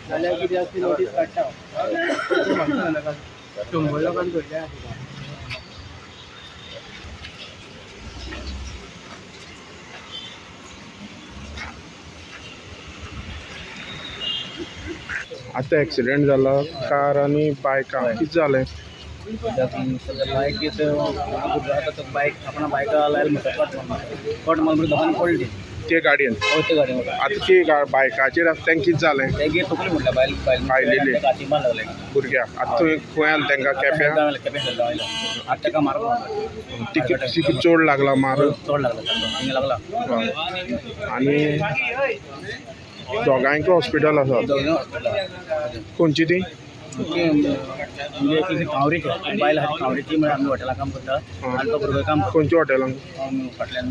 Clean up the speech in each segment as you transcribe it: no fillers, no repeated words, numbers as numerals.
जाल्यार कितें आसा ती नोटीस काडटा. 100 लोकांक धरले. आतां एक्सिडेंट जाला कार आनी बायकां, कितें जालें? बायक बायक आपण बायका लायल कट कट मारून दोगांनी पडली ते गाडयेन. हय ते गाडयेन. आतां ती बायकाचेर आसा तेंकां कितें जालें? तेगे तकली म्हटल्या बायल बायल बायलेली. हाती मार लागले भुरग्याक. आतां तुवें खंय हाडलें तेंकां? केप्यां? केपें आतां तेका मारप. तिका चड लागला मार? चड लागला, हिंगा लागला. आनी दोगांयकूय हॉस्पिटल आसा? दोगांय हॉस्पिटल. खंयची ती? म्हणजे कावरीची बायल आहा, कावरीची. म्हळ्यार आमी हॉटेलां काम करता आनी तो भुरगो काम. खंयच्या हॉटेलान? फाटल्यान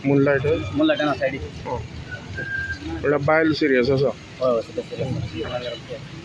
मुनलायट. मुनलायटान सायडीक. म्हळ्यार बायल सिरियस आसा? हय हय, सद्या सिरियस.